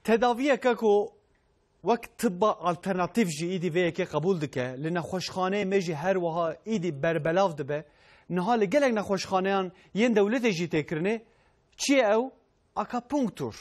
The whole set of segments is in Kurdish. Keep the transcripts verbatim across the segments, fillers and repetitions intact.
Tedaviyeke ku wek tibba alternatîf jî îdî vê yekê qebûl dike, li nexweşxaneyê me jî her wiha îdî berbelav dibe. Niha li gelek nexweşxaneyan yên dewletê jî tê kirinê. Çi ye ew? Akupunktur.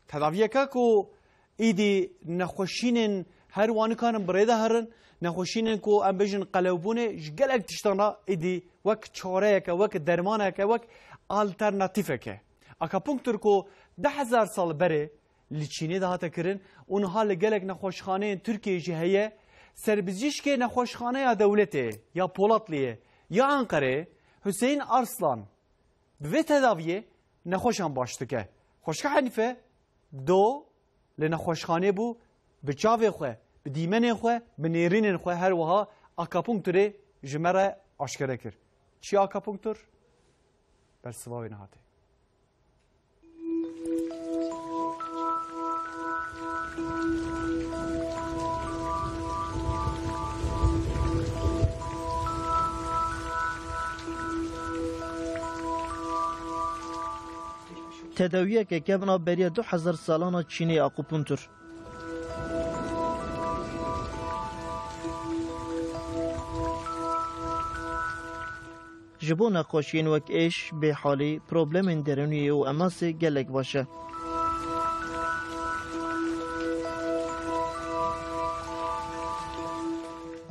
Tedaviyeke ku îdî nexweşînên her wiha nikarin bi rê de herin, nexweşînên ku em bêjin qelewbûnê, ji gelek tiştan re îdî wek çareyeke, wek dermaneke, wek alternatîfeke. Akupunktur ku du hezar sal berê li Çînê de hate kirin û niha li gelek nexweşxaneyên Tirkiyeyê jî heye. Serbizîşkê nexweşxaneya dewletê ya Polatlı'yê ya Anqerê, Hüseyin Arslan, bi vê tedaviyê nexweşan baş dike. Xweşka Henîfe do li nexweşxanê bû, bi çavê xwe, bi dîmenên xwe, bi nêrînên xwe her wiha akupunkturê ji me re aşkere kir. Çi akupunktur? Bersiva wê niha tê. Tedawiyeke kevn a beriya du hezar salana Çînê ya akupunktur. Ji bo nexweşiyên wek êş, bêhalî, problemên derûnî û emasê gelek baş e.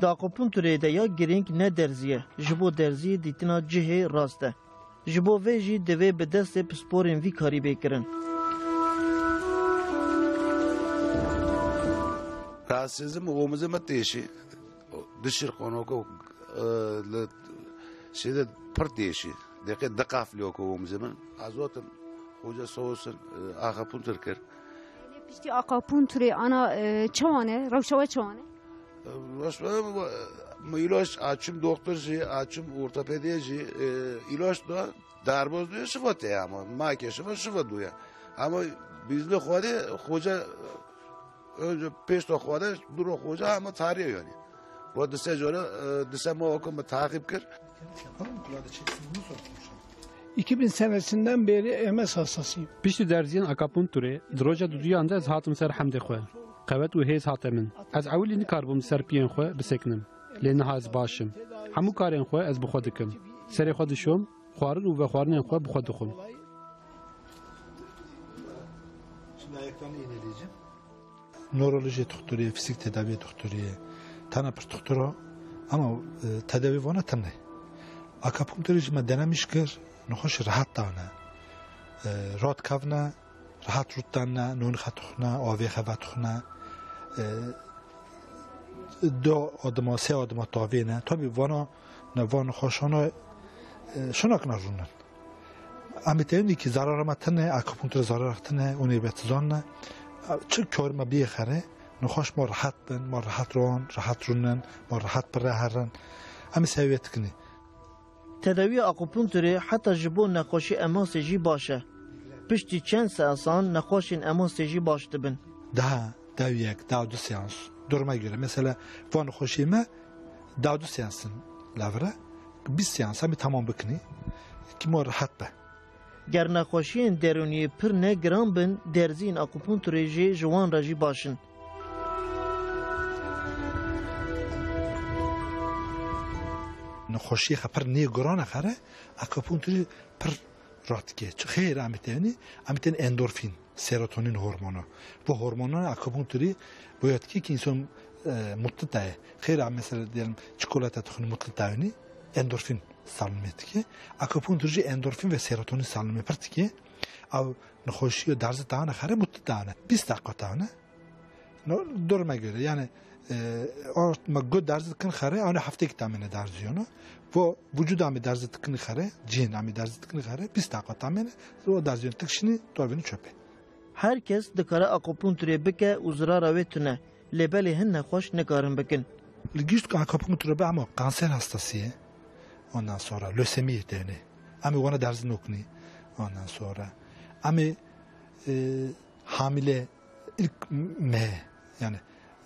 Di akupunkturê de ya girîng ne derzî ye. Ji bo derzî dîtina cihê rast e. Ji bo vê jî divê bi destê pisporên vî karî bê kirin. Rahatsızlığım omuzuma teşi. Dişir konoko, e, li şeyde pir teşi. Deke de kafli oko omuzuma. Azotum hoca sağ olsun, e, akupunktur kir. Piştî akupunkturê ana, e, çawane, rewşa we çawane? Rewşa me, ilaç açım doktor jî, açım ortopediye jî, e, ilaç da darboz diyor, şifa te ama. Ma ke şifa, şifa diyor. Ama bizde Xwedê, hoca, önce pêşta Xwedê, duro hoca ama tarih yani. Ve dise jora, e, dise ma okum takip kir. Yapalım mı? Kulağda çeksin, bunu sor konuşalım. iki bin senesinden beri M S hastasıyım. Piştî derziyên akupunkturê, di roja duduyan de ez hatim ser hemdê xwe. Qewet û hêz hate min. Ez ewilî nikaribûm li ser piyên xwe bisekinim. Lê niha ez baş im. Hemû karên xwe ez bi xwe dikim. Serê xwe dişom, xwarin û vexwarinên xwe bi xwe dixwim. Şimdi ayaklarını iğneleyeceğim. Nöroloji doktorî, fizik tedaviye doktorî, tane pir doktora, ama, e, tedavi vana tine. Akupunkturî jî me denemiş kir, nexweş rehat dane. E, rahat kevne, rehat rût dane, nûn xetixne, avê xevetixne. E, du adima, sê adima tavêne. Tabii vana, ne van nexweşana, e, şinakine rûnin. Em ê teyûn dî ki zarara me tine, akupunktura zarara tine, û nêbetizan ne. Çi kar me biyê xerê, nexweş ma rehet bin, ma rehet ron, rehet rûnin, ma rehet pire herin. Em ê sewiyet kinî. Tedawiya akupunkturê heta ji bo nexweşî emasê jî baş e. Piştî çend seansan nexweşên emasê jî baş dibin. Daha, daha yek, daha du seans. Duruma göre. Mesela, van nexweşê me, Dawdu seansin lavire, bîst seans em ê temam bikinî, ki ma rehet be. Ger nexweşiyên derûniyê pir ne giran bin, derziyên akupunkturê jî ji wan re jî baş in. Nexweşiyê xe pir nê giran e xere, akupunkturî pir rahat dike. Çi xêr em ê tênî, em ê tên endorfîn. Serotonin hormonu. Bu hormonun akupunkturî boya dike ki insan, e, mutlu daye. Xêra mesela diyelim çikolata tuxunu mutlu dayoni endorfin salınmaya dike. Akupunktur jî endorfin ve serotonin salınmaya pir dike. Ew nexweşiyo derzi tane xere mutlu tane. Bîst dakika tane. No, duruma göre yani, e, o me got derzi dikin xere, yani hafte ki tamene derzi yono. Bu vücuda mi derzi dikin xere, cin ami derzi dikin xere, bîst dakika tamene, o derzi yon tikşini, tovini çöpe. Her kes dikare akupunkturê bike û zirara wê tune, lê belê hin nexweş nikarin bikin. Li gişt ku akupunkturê be ama kanser hastası ye. Ondan sonra lösemi ye tevne. Ama wana derzi nokni. Ondan sonra. Ama, e, hamile ilk me, yani,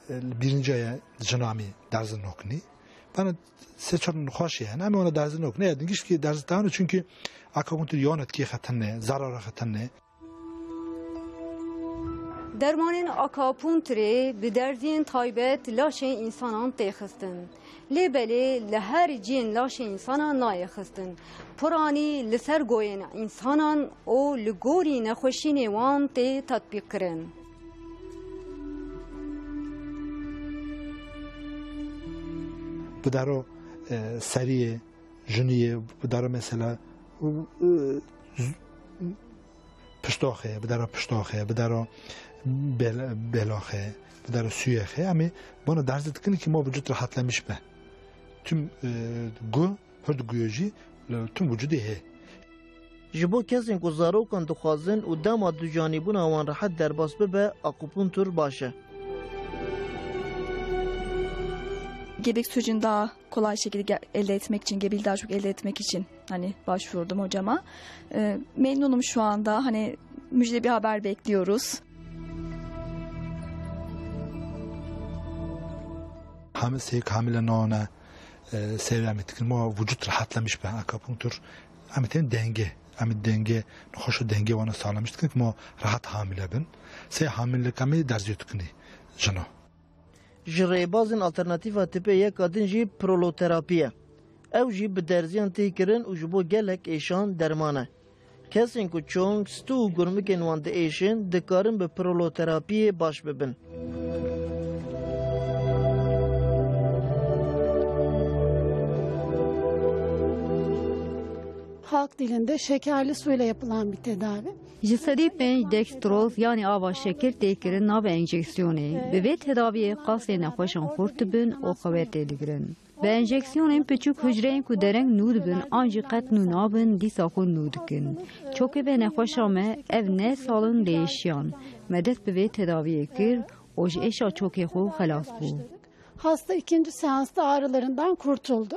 e, birinci aya cina mi derzi nokni. Bana seçer nexweş yani. Ama wana derzi nokni. Ya dingiş ki derzi tane çünkü akupunktur yonet ki xetene, zarara xetene. Dermanên akupunkturê bi derziyên taybet laşê însanan tê xistin. Lê belê li her cihên laşê însanan nayê xistin. Piranî li ser goyên însanan û li gorî nexweşînê wan tê tetbîqkirin. Bi daro, e, seriyê, jiniyê, bi daro mesela, e, z-, piştoxê, bi daro piştoxê, bi daro bel-, beloxê, bi daro sûyexê, em ê bona derzî dikin ki ma vücut rahatlamış be. Tüm, e, gu, hurd guyê jî li tüm vücudê hê. Ji bo kesên ku zarokan dixwazin û dema ducanîbûna wan rehet derbas bibe, akupunktur baş e. Gebelik sürecini daha kolay şekilde ge-, elde etmek için, gebeliği daha çok elde etmek için hani başvurdum hocama. Ee, memnunum şu anda. Hani müjde bir haber bekliyoruz. Hamile, seyik hamile nane, e, seviye mi dikin, ma vücut rahatlamış be, akupunktur. Em tên denge, em denge, nexweş û denge wana sağlamış dikin, ma rahat hamile bin. Sê hamilelik em derzî dikin jino. Ji rêbazên alternatîfa tipê yeka din jî proloterapî ye. Ew jî bi derziyan tê kirin û ji bo gelek êşan derman e. Kesên ku çong, stû û gurmikên wan diêşin, dikarin bi proloterapiyê baş bibin. Halk dilinde şekerli suyla yapılan bir tedavi. Ji sedî pênc dextroz, yanî ava şekir, tê kirin navê enjeksiyonê. Bi vê tedaviyê qasê nexweşan xurt dibin û qewet tê digirin. Bi enjeksiyonên piçûk hucreyên ku dereng nû dibin an jî qet nû nabin, dîsa xwe nû dikin. Çokê ve nexweşa me ev ne sal in lê êşiyan. Me dest bi vê tedaviyê kir û ji êşa çokê xwe xelas bû. Hasta ikinci seansta ağrılarından kurtuldu.